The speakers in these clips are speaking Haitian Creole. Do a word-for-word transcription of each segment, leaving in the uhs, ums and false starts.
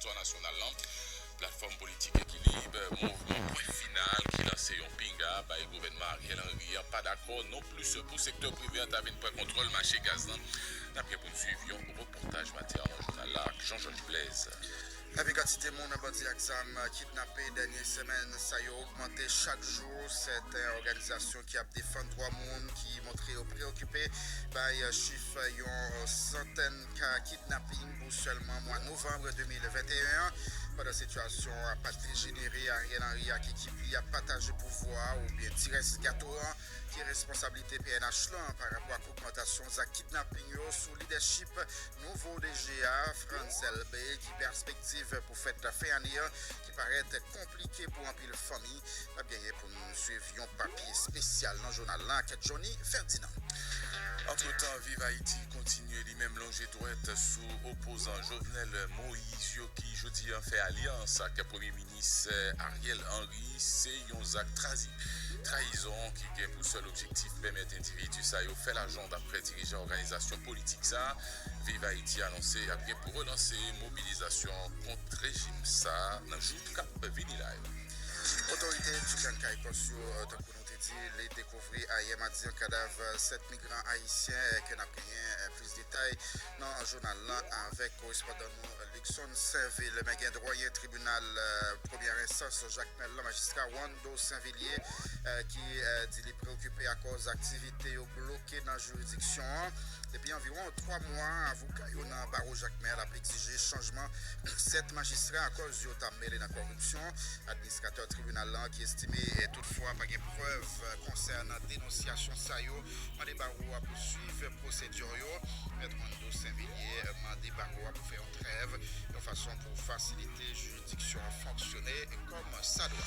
Istwa nasyonal lan, platfòm politik Ekilib, mouvman Pwen Final ki lanse yon pinga bay gouvènman Ariel Henry an pa dakò non plis pou sektè prive an ta vin pran kontwòl mache gaz lan. N ap gen pou n swiv yon repòtaj maten an nan jounal la ak Jean Georges Blaise. Epi kantite moun bandi ak zam kidnape dènye semèn sa yo ogmante chak jou. Sèten òganizasyon ki ap defann dwa moun ki montre yo preokipe bay chif yon santèn ka kidnaping pou sèlman mwa novanm de mil venteyen an. Pandan sitiyasyon an pa t dejenere, Ariel Henry ak ekip li ap pataje pouvwa a oubyen ti rès gato an ki responsablite P N H lan pa rapò ak ogmantasyon zak kidnaping yo sou lidèchip nouvo D G a, Frantz Elbé, ki pèspektiv pou fèt fen ane an ki parèt konplike pou anpil fanmi. N ap genyen pou n swiv yon papi espesyal nan jounal la ak Johnny Ferdinand. Antretan, Viv Ayiti kontinye li menm lonje dwèt sou opozan Jovenel Moïse yo ki jodi a fè alyans ak Premye Minis Ariel Henry. Se yon zak trazi, trayizon ki gen pou sèl objektif pèmèt endividi sa yo fè lajan, daprè dirijan òganizasyon politik sa. Viv Ayiti anonse y ap gen pou relanse mobilizasyon kont rejim sa nan jou k ap vini la yo. Otorite Dugan Caicos yo, tankou nou te di, li dekouvri ayè madi an kadav sèt migran ayisyen, ke n ap genyen plis detay nan jounal lan avèk korespondan nou Luckson Sainvil. Men gen dwayen tribinal premyè ensans Jakmèl lan, majistra Wando Sainvillier, ki di li preokipe akòz aktivite yo bloke nan jiridiksyon an. Depi anviwon twa mwa, avoka yo nan bawo Jakmèl ap egzije chanjman sèt majistra akòz yo ta mele nan kòripsyon. Administratè tribinal lan, ki estime toutfwa pa gen prèv konsènan denonsyasyon sa yo, mande bawo a pou swiv pwosedi yo. Mèt Wando Sainvillier mande bawo a pou fè yon trèv, yon fason pou fasilite jiridiksyon an fonksyone kòm sa dwa.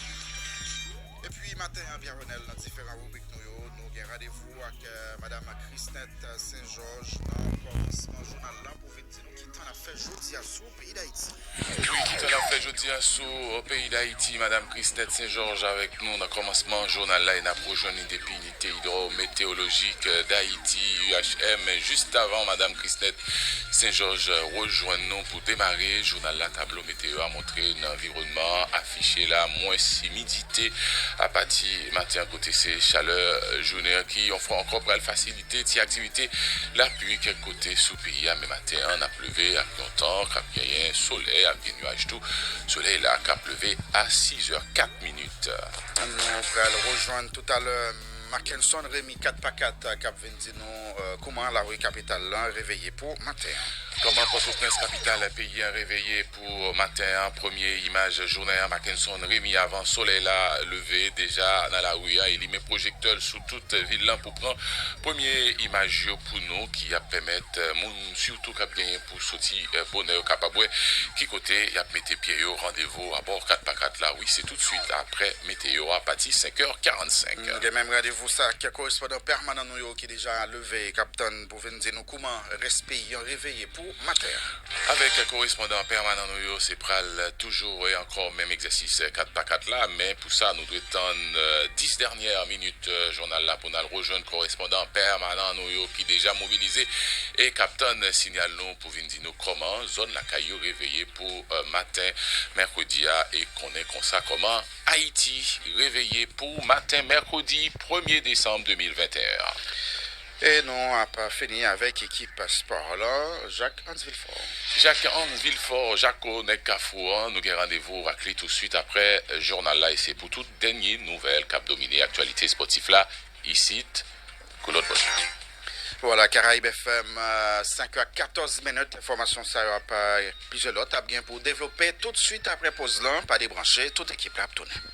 Epi maten an, Pierre Renel, nan diferan ribrik nou yo, nou gen randevou ak Madam Chrisnette Saint Georges nan kòmansman jounal lan pou vin di nou ki tan n ap fè jodi a sou peyi Dayiti. Wi, ki tan n ap fè jodi a sou peyi Dayiti, Madam Chrisnette Saint Georges avèk nou nan kòmansman jounal la e n ap rejwenn li depi Unité Hydrométéorologique d'Haïti, U H M. Jis avan Madam Chrisnette Saint Georges rejwenn nou pou demare jounal la, tablo meteo a montre n anviwònman an afiche la, mwens imidite apati maten an, kote se chalè jounen an ki yon fwa ankò pral fasilite ti aktivite lapli kèk kote sou peyi a. Men maten an, n ap leve ak yon tan k ap genyen solèy, ap gen nwaj tou. Solèy la k ap leve a sizè kat minit. Nou pral rejwenn toutalè Mackenson Remy kat pa kat k ap vin di nou kòman lari kapital lan reveye pou maten an. Kòman Pòtoprens, kapital peyi an, reveye pou maten an? Premye imaj jounen an, Mackenson Remy, avan solèy la leve deja nan lari a, e li met pwojektè l sou tout vil lan pou pran premye imaj yo pou nou, ki ap pèmèt moun sitou k ap genyen pou soti bonè yo kapab wè ki kote y ap mete pye yo. Randevou abò kat pa kat la, wi, se toutswit aprè meteo a, pati senk è karannsenk. Nou gen menm randevou sa ak korespondan pèmanan nou yo ki deja leve, k ap tann pou vin di nou kòman rès peyi an reveye pou maten an. Avèk korespondan pèmanan nou yo, se pral toujou e ankò menm egzèsis kat pa kat la, men pou sa, nou dwe tann dis dènyè minit jounal la pou n al rejwenn korespondan pèmanan nou yo ki deja mobilize e k ap tann siyal nou pou vin di nou kòman zòn lakay yo reveye pou maten mèkredi a, e konnen konsa kòman Ayiti reveye pou maten mèkredi premye desanm de mil venteyen an. E nou ap fini avèk ekip spò lan, Jacques Hans Villefort. Jacques Hans Villefort, Jako, nèg Kafou an, nou gen randevou ak li toutswit aprè jounal la, e se pou tout dènye nouvèl k ap domine aktyalite espòtif la isit. Kolòt, bonjou. Vwala, Karayib F M, senk è katòz minit, enfòmasyon sa yo ak plizyè lòt ap gen pou devlope toutswit aprè pòz lan. Pa debranche, tout ekip la ap tounen.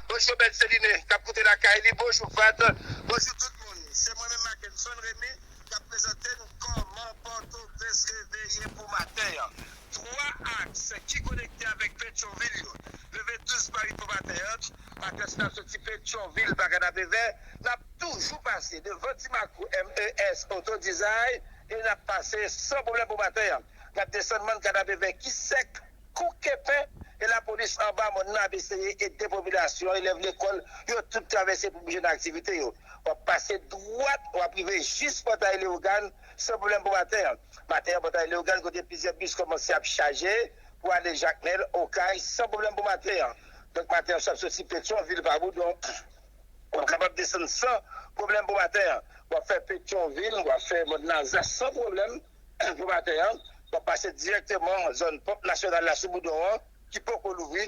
Bonjou, Bèl Seline, k ap koute lakay li. Bonjou, Fad. Bonjou, tout moun. Se mwen menm, Mackenson Remy, k ap prezante n kòman Pòtoprens reveye pou maten an. Twa aks ki konekte avèk Petyonvil yo leve douz pa uit pou maten an. Maten an, si n ap soti Petyonvil pa Kanapevè, n ap toujou pase devan Dimako M E S Auto Design e n ap pase san pwoblèm pou maten an. N ap desann mòn Kanapevè ki sèk kou kenpen, e lapolis anba mòn nan ap eseye ede popilasyon, elèv lekòl, yo tout travèse pou bouje nan aktivite yo. W ap pase dwat, w ap rive jis Pòtay Leyogàn san pwoblèm pou maten an. Maten an, Pòtay Leyogàn, kote plizyè bis kòmanse ap chaje, pou ale Jakmèl, Okay, san pwoblèm pou maten an. Donk, maten an, w ap soti Petyonvil pa Boudon, w ap kapab desann san pwoblèm pou maten an. W ap fè Petyonvil, w ap fè Mòn Laza san pwoblèm pou maten an. W ap pase dirèkteman zòn Ponp Nasyonal la sou Boudon an, ki poko louvri.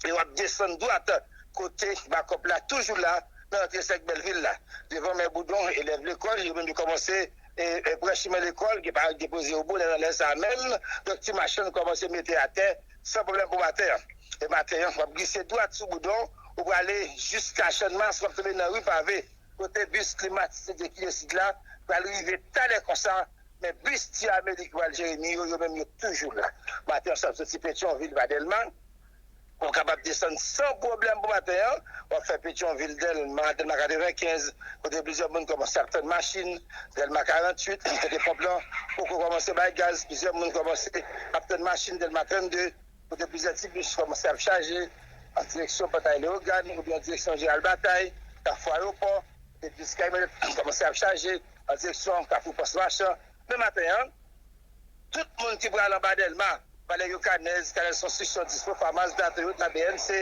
E w ap desann dwat kote bakòp la toujou la nan rantre sèk Bèlvil la. Devan mè Boudon, elèv lekòl, yo menm yo kòmanse e, e pran chimen lekòl, gen paran ki depoze yo bonè nan lè sa a menm. Donk, ti machann kòmanse mete atè san pwoblèm pou maten an. E maten an, w ap glise dwat sou Boudon, ou prale jiska Channmas, w ap tonbe nan ri pave, kote bis klimatize de ki isit la pral rive talè konsa. Men bis Ti Amerik pral Jeremi yo, yo menm yo toujou la. Maten an, w ap soti Petyonvil pa Dèlma, w ap kapab desann san pwoblèm pou maten an. W ap fè Petyonvil, Dèlma, Dèlma katrevenkenz, kote plizyè moun kòmanse ap tann machin, Dèlma karanntuit, kote ponp lan poko kòmanse bay gaz, plizyè moun kòmanse ap tann machin, Dèlma trannde, kote plizyè ti bis kòmanse ap chaje an direksyon Pòtay Leyogàn oubyen an direksyon Jeral Batay, Kafou Ayewopò, kote bis kamyonèt kòmanse ap chaje an direksyon Kafou Pòs Machan. Men maten an, tout moun ki pral anba Dèlma, Valèrio Canèz, Canèz Construction, Dispo Farm, Mazda, Toyota, B M C,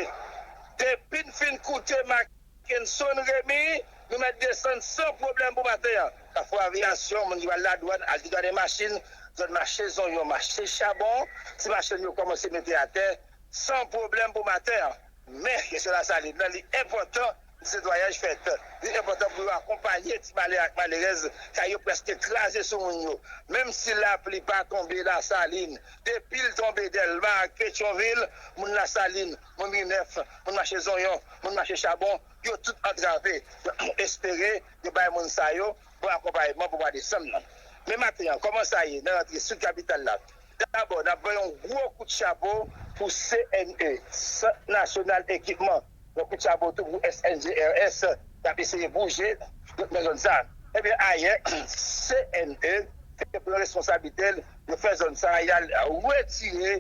depi n fin koute Mackenson Remy, nou mèt desann san pwoblèm pou maten an. Kafou Aviyasyon, moun ki pral ladwàn, al didwanen machin, zòn mache zonyon, mache chabon, ti machann yo kòmanse mete atè, san pwoblèm pou maten an. Men, kesyon Lasalin nan, li enpòtan pou netwayaj fèt. Li enpòtan pou yo akonpanye ti malere ak malerèz, kay yo prèske kraze sou moun yo. Menm si lapli pa tonbe Lasalin, depi l tonbe Dèlma ak Petyonvil, moun Lasalin, moun Ri Nèf, moun mache zonyon, moun mache chabon, yo tout antrave. Donk, nou espere yo bay moun sa yo bon akonpayman pou mwa desanm nan. Men maten an, kòman sa ye nan rantre sid kapital la? Dabò, n ap voye yon gwo kout chapo pou C N E, Sant Nasyonal Ekipman. Yon kout chapo tou pou S N G R S, k ap eseye bouje nan zòn sa. Ebyen, ayè, C N E te pran responsablite l, yo fè zòn sa, y al retire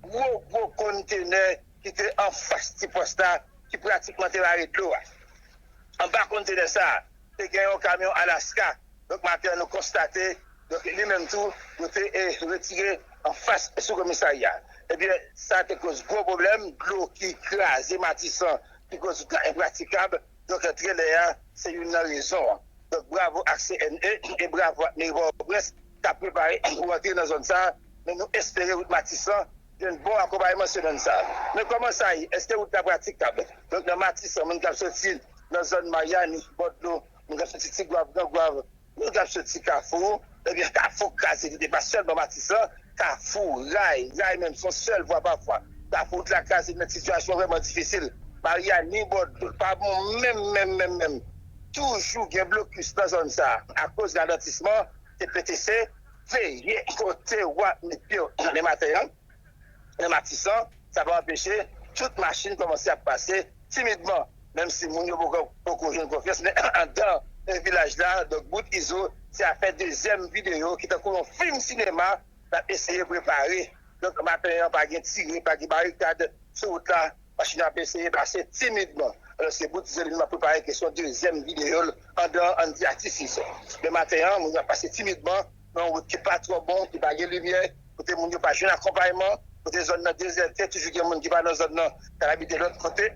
gwo, gwo kontenè ki te anfas ti pòs la, ki pratikman te vare dlo a. Anba kontenè sa a, te gen yon kamyon Alaska. Donk, maten an, nou konstate, donk, li menm tou, yo te, eh, retire anfas sou komisarya. Ebyen, sa te koz gwo pwoblèm, dlo ki kraze Matisan, ki koz wout la enpratikab. Donk, trelè a, se youn nan rezon an. Donk, bravo ak C N E e bravo ak Meri Pòtoprens k ap prepare pou rantre nan zòn sa a. Men nou espere wout Matisan jwenn bon akonpayman semèn sa a. Men kòman sa ye? Èske wout la pratikab? Donk, nan Matisan, moun k ap soti nan zòn Maryani, Bòdlo, moun k ap soti Tigwav, Gran Gwav, moun k ap soti Kafou, ebyen, Kafou kraze tou, e pa sèlman Matisan, Kafou, Ray, Ray menm, se yon sèl vwa pafwa. Kafou, wout la kraze, nan sitiyasyon vrèman difisil. Maryani, Bòdlo, pa bon menm, menm, menm, menm. Toujou gen blokis nan zòn sa a, akoz ralantisman, T P T C, veye kote w ap met pye w. Nan maten an, nan Matisan, sa pa anpeche tout machin kòmanse ap pase timidman, menm si moun yo poko, poko jwenn konfyans, men anndan, eh, vilaj la, donk, bout Izo, se afè dezyèm videyo ki tankou yon fim sinema n ap eseye prepare. Donk, maten an, pa gen tire, pa gen barikad sou wout la, machin yo ap eseye pase timidman. Alòske bout Izo li menm ap prepare kesyon dezyèm videyo l anndan, ann di a ti sis. Men maten an, moun yo ap pase timidman nan yon wout ki pa twò bon, ki pa gen limyè, kote moun yo pa jwenn akonpayman, kote zòn nan dezète, toujou gen moun ki pa nan zòn nan, k al abite lòt kote.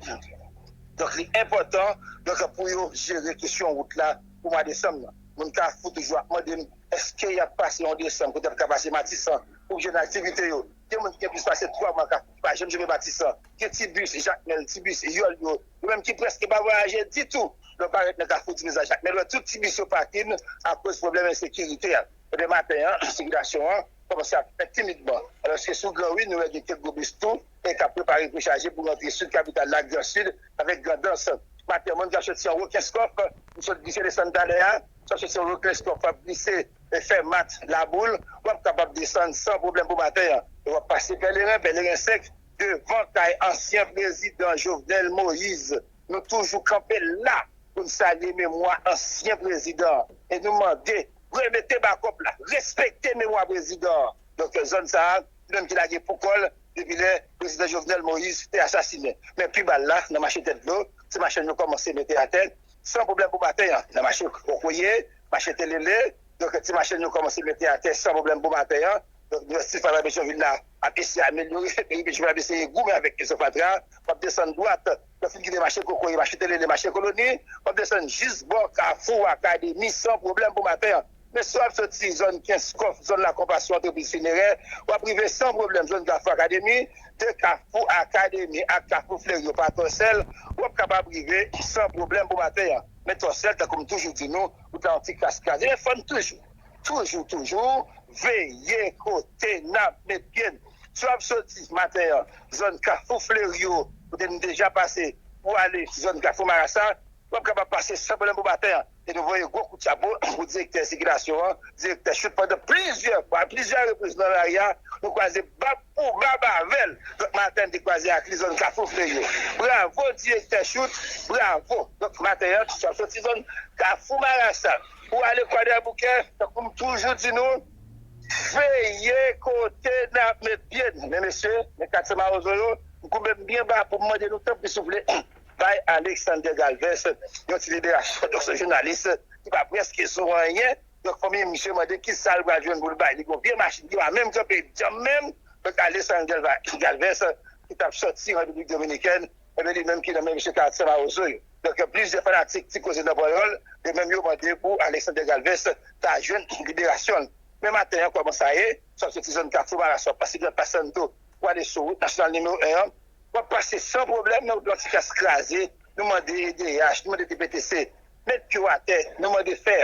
Donk, li enpòtan, donk, pou yo jere kesyon wout la pou mwa desanm nan. Moun Kafou toujou ap mande m, èske y ap pase yon desanm, kote y ap ka pase Matisan, pou jwenn aktivite yo. Gen moun ki gen plis pase twa mwa Kafou, ki pa janm jwenn Matisan. Gen ti bis Jakmèl, ti bis Yòl yo, yo menm ki prèske pa vwayaje ditou. Lè w parèt nan Kafou Dimèz a Jakmèl, w wè tout ti bis yo pakin akoz pwoblèm ensekirite a. Ebyen, maten an, sikilasyon an kòmanse ap fèt timidman. Alòske sou Gran Ri, nou wè gen kèk gwo bis tou, e k ap prepare pou chaje pou rantre sid kapital la, Gran Sid, avèk Grandans. Maten an, moun k ap soti anwo Kenskòf, m sot glise desann talè a, k ap soti anwo Kenskòf, w ap glise e Fèmat, Laboul, w ap kapab desann san pwoblèm pou maten an. E w ap pase Pèleren, Pèleren senk, devan kay ansyen prezidan Jovenel Moïse. Nou toujou kanpe la pou n salye memwa ansyen prezidan an. E nou mande, remete bakòp la, respekte memwa prezidan an. Donk, zòn sa a, li menm ki lage pou kò l depi lè prezidan Jovenel Moïse te asasinen. Men pi bal la, nan mache Tèt Dlo, ti machann yo kòmanse mete atè, san pwoblèm pou maten an. Nan mache Kokoye, mache Telele, donk, ti machann yo kòmanse mete atè san pwoblèm pou maten an. Donk, nou estil fatra Petyonvil la, ap eseye amelyore, epi jodi a ap eseye goumen avèk kesyon fatra, w ap desann dwat, w ap fin kite mache kokoye, mache telele, mache koloni, w ap desann jis bò kafou akademi san pwoblèm pou maten an. Men si w ap soti zòn Kenskòf, zòn Lakonpasyon, antrepriz finerè, w ap rive san pwoblèm zòn Kafou Akademi, de Kafou Akademi ak Kafou Fleri yo pa tò sèl, w ap kapab rive san pwoblèm pou maten an. Men tò sèl, tankou m toujou di nou, wout la yon ti kras kraze. Men fò n toujou, toujou, toujou veye kote n ap met pye n. Si w ap soti maten an, zòn Kafou Fleri yo, kote n deja pase, pou ale zòn Kafou Marasa, w ap kapab pase san pwoblèm pou maten an. E nou voye gwo kout chapo pou direktè sikilasyon an, direktè Choute, pandan plizyè fwa, plizyè repriz nan lari a, nou kwaze bab pou bab avè l. Donk, maten an, te kwaze ak li zòn Kafou Fleri yo. Bravo, direktè Choute, bravo. Donk, maten an, si w ap soti zòn Kafou Marasa, pou ale Kwadèboukè, tankou m toujou di nou, veye kote n ap met pye n. Men mesye, men kat se mawozo yo, m koube m byen ba pou m mande nou, tanpri, souple, bay Alexander Galvez yon ti liberasyon. Donk, se jounalis ki pa prèske sou anyen. Donk, fanmi misye mande ki sa l pral jwenn pou l bay. Li gen yon vye machin ki pa menm kanpe djanm menm. Donk, Alexander Galvez, ki t ap soti an Repiblik Dominikèn, ebyen, li menm ki nan men mesye Carson Mawozo yo. Donk, plizyè fanatik Ti Koze nan Panyòl, yo menm yo mande pou Alexander Galvez ta jwenn liberasyon l. Men maten an, kòman sa ye? Sa soti zòn Kafou Marasa, pase Grand Pas Santo, pou ale sou wout nasyonal nimewo en an, w ap pase san pwoblèm, men wout la ti kras kraze. Nou mande E D H, nou mande D P T C, met pye w atè, nou mande fè,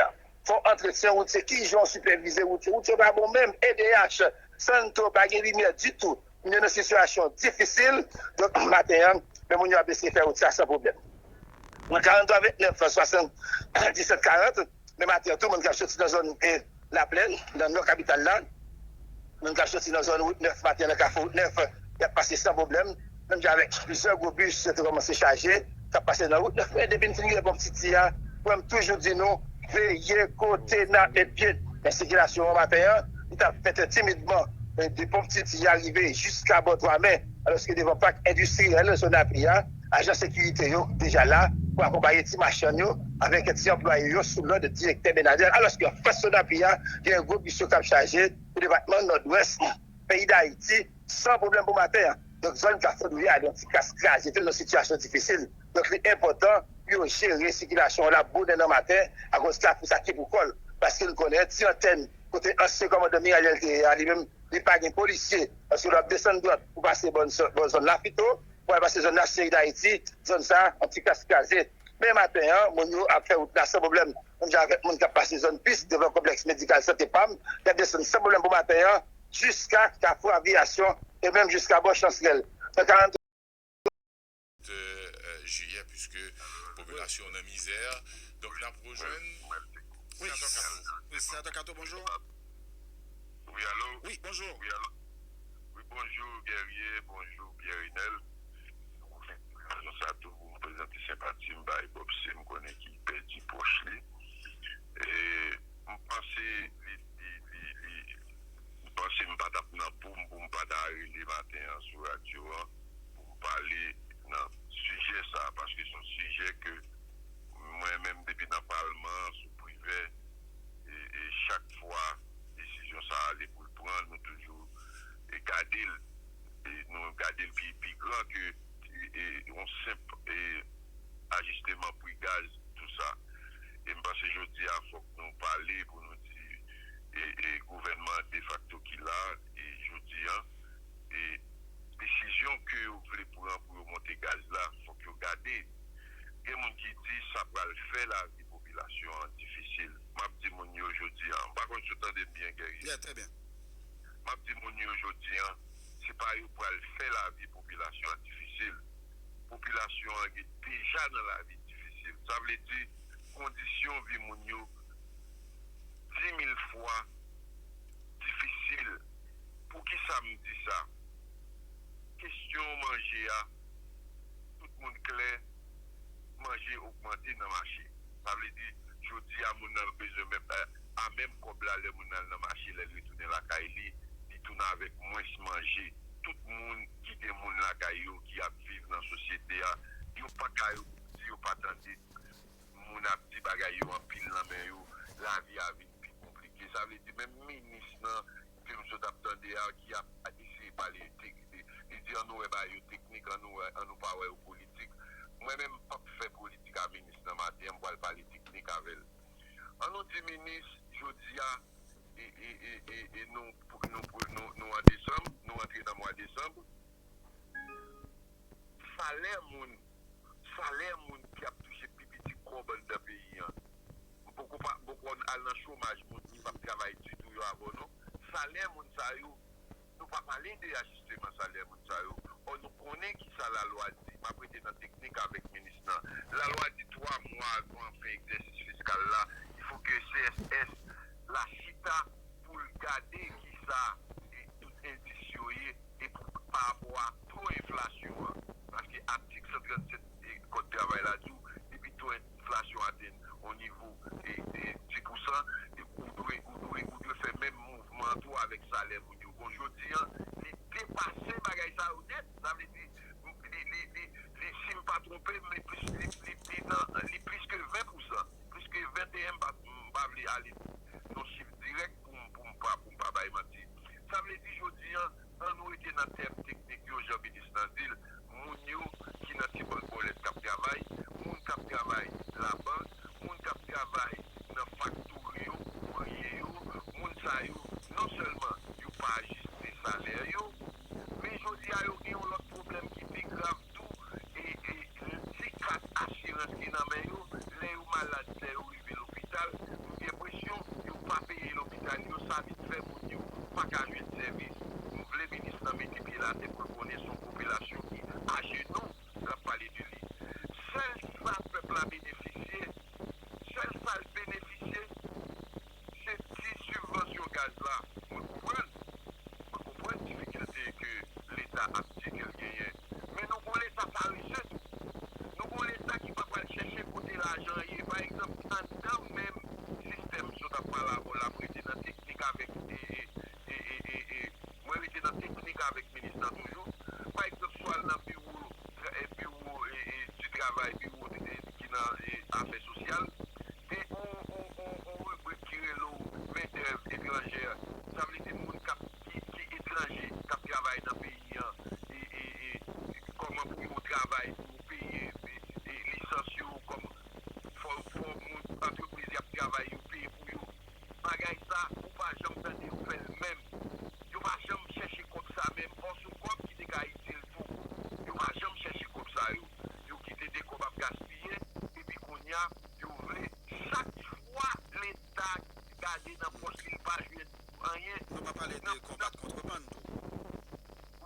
fè yon antretyen woutye, kijan w sipèvize wout yo? Wout yo pa bon menm, E D H, Santo, pa gen limyè ditou. Moun yo nan sitiyasyon difisil, donk, maten an, men moun yo ap eseye fè wout sa san pwoblèm. Nan karant twa vennèf swasanndisèt karant, men maten an, tout moun k ap soti nan zòn, e, Laplèn, nan nò kapital la, moun k ap soti nan zòn wout nèf maten an, nan kafou wout nèf, y ap pase san pwoblèm. Menm jan avèk plizyè gwo bis, yo te kòmanse chaje, k ap pase nan wout nèf. Men depi n fin rive Pon Ptiti a, mwen, m toujou di nou, veye kote n ap met pye n. Men sikilasyon an maten an, li t ap fèt timidman, e, de Pon Ptiti a rive jiska bò Twa Mè, alòske devan pak endistriyèl Sonapi a, ajan sekirite yo deja la pou akonpaye ti machann yo avèk ti anplwaye yo sou lòd direktè Benader, alòske anfas Sonapi a, gen gwo bis yo k ap chaje pou depatman Nòdwès peyi Dayiti san pwoblèm pou maten an. Donk, zòn Kafou Douyad, yon ti kras kraze, te nan sitiyasyon difisil. Donk, li enpòtan pou yo jere sikilasyon an la bonè nan maten, akoz Kafou sa ki pou kò l. Paske n konnen ti antèn kote ansyen kòmandan Mirayèl te ye a, li menm, li pa gen polisye. Paske lè w ap desann dwat pou pase bò, bò zòn Lafito, pou al pase zòn Laseri Dayiti, zòn sa a, yon ti kras kraze. Men maten an, moun yo ap fè wout la san pwoblèm. Menm jan avèk moun k ap pase zòn Pis, devan konplèks medikal Sante Pam, y ap desann san pwoblèm pou maten an, jiska Kafou Aviyasyon, e menm jiska bò Chansrèl. Nan karant jiyè, piske popilasyon nan mizè. Donk, n ap rejwenn Senatè Kato. Wi, Senatè Kato, bonjou. Wi, alo? Wi, bonjou. Wi, alo? Wi, bonjou, Guerrier, bonjou, Pierre Renel. Konsa tou, pou m prezante senpati m bay Bob C, m konnen ki pèdi pwòch li. E, m panse li, li, li, li, m panse m pa t ap nan po m pou m pa ta rele maten an sou radyo an pou m pale nan sijè sa a, paske se yon sijè ke mwen menm depi nan palman an sou Privè, e, e chak fwa desizyon sa a ale pou l pran, nou toujou e gade l, e nou gade l pi, pi gran ke e, e, yon senp e, ajisteman pri gaz, tou sa. E m panse jodi a fòk nou pale pou nou di e, e, gouvènman defakto ki la, e jodi a, e, desizyon ke yo vle pran pou yo monte gaz la, fòk yo gade. Gen moun ki di sa pral fè lavi popilasyon an difisil. M ap di moun yo jodi a, m pa konn si w tande m byen, Guerrier. Yeah, trè byen. M ap di moun yo jodi a, se pa yo pral fè lavi popilasyon an difisil. Popilasyon an gen deja nan lavi difisil. Sa vle di, kondisyon vi moun yo di mil fwa difisil. Poukisa m di sa? Kesyon manje a, tout moun klè, manje ogmante nan mache. Sa vle di, jodi a, moun nan bezwen menm, a menm kòb la, lè moun nan al nan mache, lè l retounen lakay li, li tounen avèk mwens manje. Tout moun ki gen moun lakay yo ki ap viv nan sosyete a, yo pa ka di yo pa tande moun ap di bagay yo anpil nan men yo, lavi a vin pi konplike. Sa vle di, menm minis nan ke m sot ap tande a, ki ap eseye pale tek- li di an nou wè bagay yo teknik, an nou wè, an nou pa wè yo politik. Mwen menm m p ap fè politik a minis nan maten an, m pral pale teknik avè l. An nou di minis, jodi a, e, e, e, e, e nou, nou, nou, nou an desanm, nou antre nan mwa desanm. Salè moun, salè moun ki ap touche pi piti kòb anndan peyi an. M poko pa, m poko al nan chomaj moun ki p ap travay ditou yo avè w non. Salè moun sa yo, nou pa pale de ajisteman salè moun sa yo. Ò, nou konnen ki sa lalwa di. M ap rete nan teknik avèk minis lan. Lalwa di twa mwa avan fen egzèsis fiskal la, il faut que C S S la chita pou l gade ki sa e tout endis yo ye e pou pa rapò a to enflasyon an. Paske atik san trannsenk e, kòd travay la di w, depi to enflasyon atenn yon nivo e, e dis pousan, e ou dwe, ou dwe, ou dwe fè menm mouvman an tou avèk salè moun yo. Bon, jodi an, li depase bagay sa yo nèt. Sa vle di, li, li, li, li, si m pa twonpe m, li plis, li, li, li nan, li plis ke ven pousan. Plis ke venteyen, m pa, m pa vle ale nan chif dirèk pou m, pou m pa, pou m pa bay manti. Sa vle di, jodi an, an nou rete nan tèm teknik yo, jan minis lan di l, moun yo ki nan ti bank bòlèt k ap travay, moun k ap travay labank, moun k ap travay nan faktori yo, oubriye yo, moun sa yo, non sèlman yo pa ajiste salè yo, men jodi a yo gen yon lòt pwoblèm ki pi grav tou, e, e, ti kat asirans ki nan men yo, lè yo malad, lè yo rive lopital, m gen enpresyon yo pa peye lopital yo, sa vin fè moun yo pa ka jwenn sèvis. M vle minis lan mete pye l atè pou l konnen se yon popilasyon ki ajenou l ap pale de li. Sèl sa pèp la benefisye, sèl sa l benefisye, se ti sibvansyon gaz la. Mwen konprann, mwen konprann difikilte ke Leta ap di ke l genyen. Men nou gon Leta parese tou. Nou gon Leta ki pa pral chèche kote lajan an ye. Pa egzanp, anndan menm sistèm m sot ap pale avè w la, mwen rete nan teknik avèk, e, e, e, e, e, e, mwen rete nan teknik avèk minis lan toujou. Pa egzanp, si w al nan biwo, tra- e, biwo, e, e, di travay, biwo, e, ki nan, e, afè sosyal, gen yon, yon, yon, yon ribrik ki rele w mendèv etranjè. Sa vle di moun k ap, ki, ki etranje, k ap travay nan peyi an, e, e, e, kòman pou yo travay, pou yo peye, e, e, lisans yo, kòm fò, fò moun, antrepriz y ap travay, yo peye pou yo. Bagay sa, ou pa janm tande yo fè l menm. Yo pa janm chèche kòb sa menm. Ò, se yon kòb ki te ka itil tou. Yo pa janm chèche kòb sa yo. Yo kite de kòb ap gaspiye, epi kounye a, yo vle chak fwa Leta gade nan pòch li, li pa jwenn anyen. Nou pa pale de konbat kontrebann tou.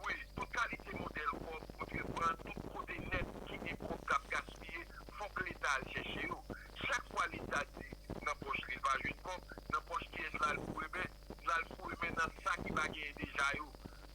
Wi, tout kalite modèl kòb, kontrebann, tout kote nèt ki gen kòb k ap gaspiye, fòk Leta al chèche yo. Chak fwa Leta di nan pòch li, li pa jwenn kòb, nan pòch kiyès l al foure men? L al foure men nan sa ki pa genyen deja yo.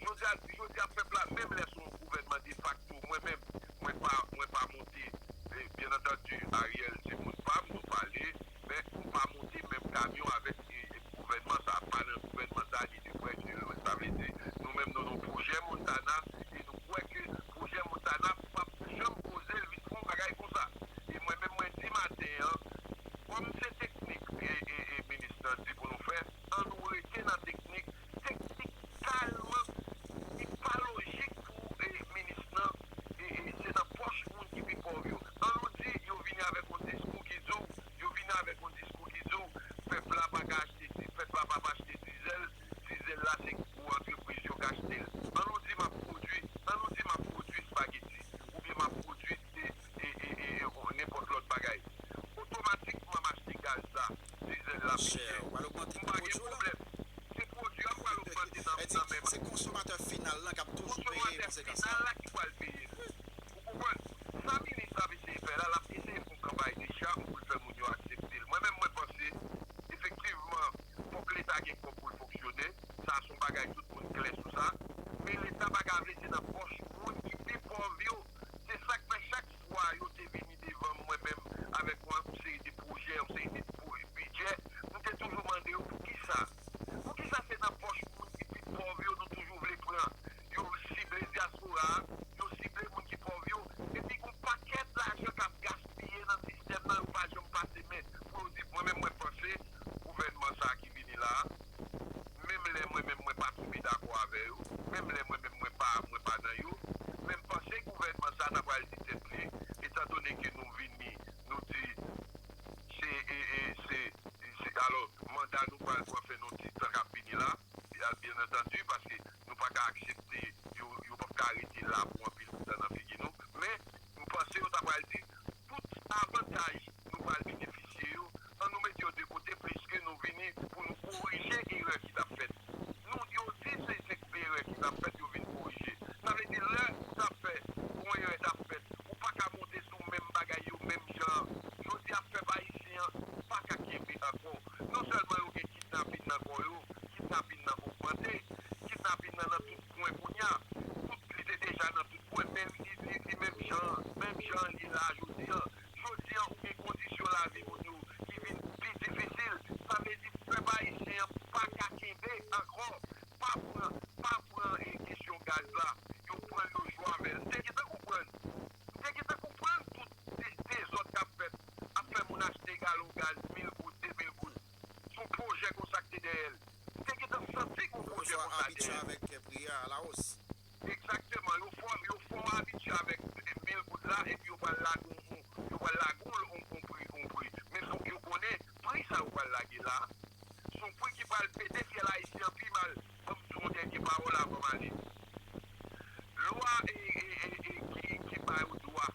Jodi a, jodi a pèp la, menm lè se yon gouvènman defakto, mwen menm, mwen pa, mwen pa monte, e, byen antandi, Ariel se moun pa m, nou pale, men m pa monte menm kamyon avèk, e, e, gouvènman sa, pa nan gouvènman sa, li pi prè ke lòt. Sa vle di, nou menm, nou nan pwojè Montana, e nou kwè ke pwojè Montana p ap janm poze l vin fè yon bagay konsa. E mwen menm, mwen di maten an, kòm se teknik, e, e, e, minis lan di pou nou fè, an nou rete nan teknik, teknik talman ki pa lojik pou, e, minis lan, e, e, se nan pòch moun ki pi pòv yo. An nou di, yo vini avèk yon diskou ki di w, yo vini avèk yon diskou ki di w, pèp la pa ka achte di, pèp la p ap achte dizèl, dizèl la se gwo antrepriz yo k achte l. An nou di m ap pwodui, an nou di m ap pwodui espageti, oubyen m ap pwodui, e, e, e, e, e, nenpòt lòt bagay. Otomatikman m achte gaz la, dizèl la pi chè. M pa gen pwoblèm. Se pwodui a m pral ogmante nan, nan men m. Se konsomatè final lan k ap toujou peye konsekans lan. Konsomatè final la ki pral peye l. Ou konprann? Sa minis la ap eseye fè la, l ap eseye fè yon kanpay de cham pou l fè moun yo aksepte l. Mwen menm, mwen panse, efektivman, fòk Leta gen kòb pou l fonksyone. Sa a se yon bagay tout moun klè sou sa. Men Leta pa ka vle se nan pòch moun ki pi pòv yo. Se sa k fè chak fwa yo te vini devan mwen menm avèk yon seri de pwojè, yon seri de pwo- bidjè, m te toujou mande yo poukisa. Poukisa se nan pòch moun ki pi pòv yo nou toujou vle pran? Yo sible dyaspora a, yo sible moun ki pòv yo, epi gon pakèt lajan k ap gaspiye nan sistèm nan, yo pa janm pase men pou yo di, mwen menm mwen panse gouvènman sa a ki vini la a, menm lè mwen menm mwen pa tonbe dakò avè yo, menm lè mwen menm sa pral di tèt li, etandone ke nou vini, nou di, se, e, e, se, se, alò, manda nou pral pran fen nan ti tan k ap vini la, byen antandi, paske nou pa ka aksepte, yo, yo p ap ka rete la pou anpil tan nan figi nou, men nou panse yo ta pral di tout avantaj nou pral benefisye yo, ann nou mete yo de kote, pliske nou vini pou nou korije erè ki t ap fèt. Nou, yo di se, se erè ki t ap fèt, yo vin korije. Sa vle di, lè ou t ap fè, yon erè t ap fèt, ou pa ka monte sou menm bagay yo, menm jan. Jodi a, pèp ayisyen an pa ka kenbe ankò. Non sèlman yo gen kidnapin nan kò yo, kidnapin nan ogmante, kidnapin nan nan tout kwen kounye a. Tout, li te deja nan tout kwen, men li, li, li menm jan, menm jan li ye la jodi a. Jodi a, ou gen kondisyon lavi moun yo ki vin pi difisil. Sa vle di, pèp ayisyen an pa ka kenbe ankò. Pa pran, pa pran, e, kesyon gaz la, yo pran l, yo jwe avè l. M te gentan konprann. M te gentan konprann tout de-, dezòd k ap fèt, ap fè moun achte galon gaz mil goud, de mil goud. Se yon pwojè konsa k te dèyè l. M te gentan santi yon pwojè konsa dèyè l. Yo fè w abitye avèk pri a alawòs. Egzakteman. Yo fè w, yo fè w abitye avèk mil goud la, epi yo pral lage yon, yon, yo pral lage yon, yon, yon pri, yon pri. Men fòk yo konnen pri sa yo pral lage la, se yon pri ki pral pete fyèl ayisyen an pi mal. Ban m di w yon dènye pawòl avan m ale. Lwa, e, e, e, e, ki, ki ba yo dwa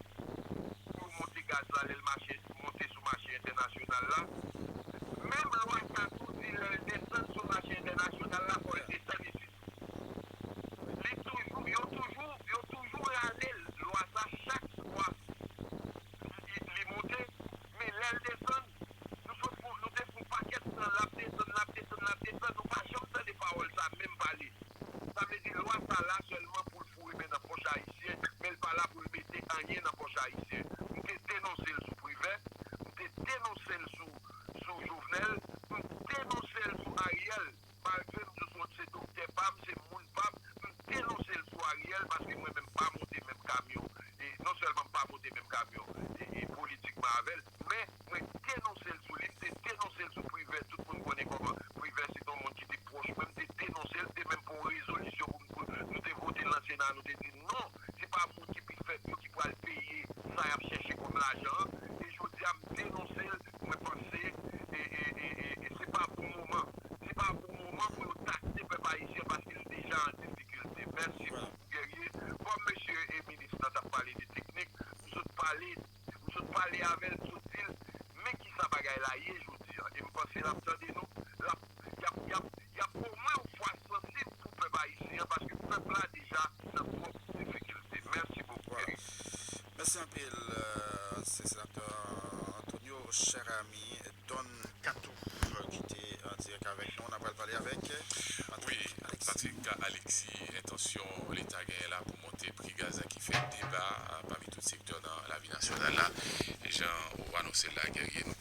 pou yo monte gaz la lè l mache, monte sou mache entènasyonal la. Menm lwa sa tou di lè l desann sou mache entènasyonal la, fò l desann isit. Li toujou, yo toujou, yo toujou rale l, lwa sa, chak fwa li, li monte, men lè l desann, nou sot pou, nou te fè yon pakèt tan, l ap desann, l ap desann, l ap desann, nou pa janm tande pawòl sa menm pale. Sa vle di lwa sa la sèlman pou l foure men nan pòch ayisyen, men l pa la pou l mete anyen nan pòch ayisyen. M te denonse l sou Privè, m te denonse l sou, sou Jovenel, m denonse l sou Ariel, malgre m di w se doktè pa m, se moun pa m, m denonse l sou Ariel, paske mwen menm m pa monte menm kamyon, e non sèlman m pa monte menm kamyon, e, e politikman avè l, men mwen denonse l sou li, m te denonse l sou Privè, tout moun konnen kòman Privè se te yon moun ki te pwòch mwen, m te denonse l, m te menm pran yon rezolisyon pou m, pou nou te vote l nan Sena, nou te di non, se pa moun ki pi fèb yo ki pral peye sa y ap chèche kòm lajan an, e jodi a m denonse l, mwen panse, e, e, e, e, e se pa bon moman, se pa bon moman pou yo takse pèp ayisyen paske l deja an difikilte. Mèsi bokou, Guerrier. Kòm mesye e minis lan t ap pale de teknik, m sot pale, m sot pale avè l, m sot di l, men kisa bagay la ye jodi a. E m panse l ap tande nou, l ap, y ap, y ap, y ap omwen yon fwa sansib pou pèp ayisyen an, paske pèp la deja nan twòp difikilte. Mèsi bokou, Guerrier. Mèsi anpil, euh, se senatè Antonio Cheramy Don Cathouf, euh, ki te an dirèk avèk nou. N ap pral pale avèk, euh, Patrick Alexis. Wi, Patrick Alexis, entansyon Leta genyen la pou monte pri gaz la ki fè deba, euh, pami tout sektè nan lavi nasyonal la. E jan ou anonse l la, Guerrier, nou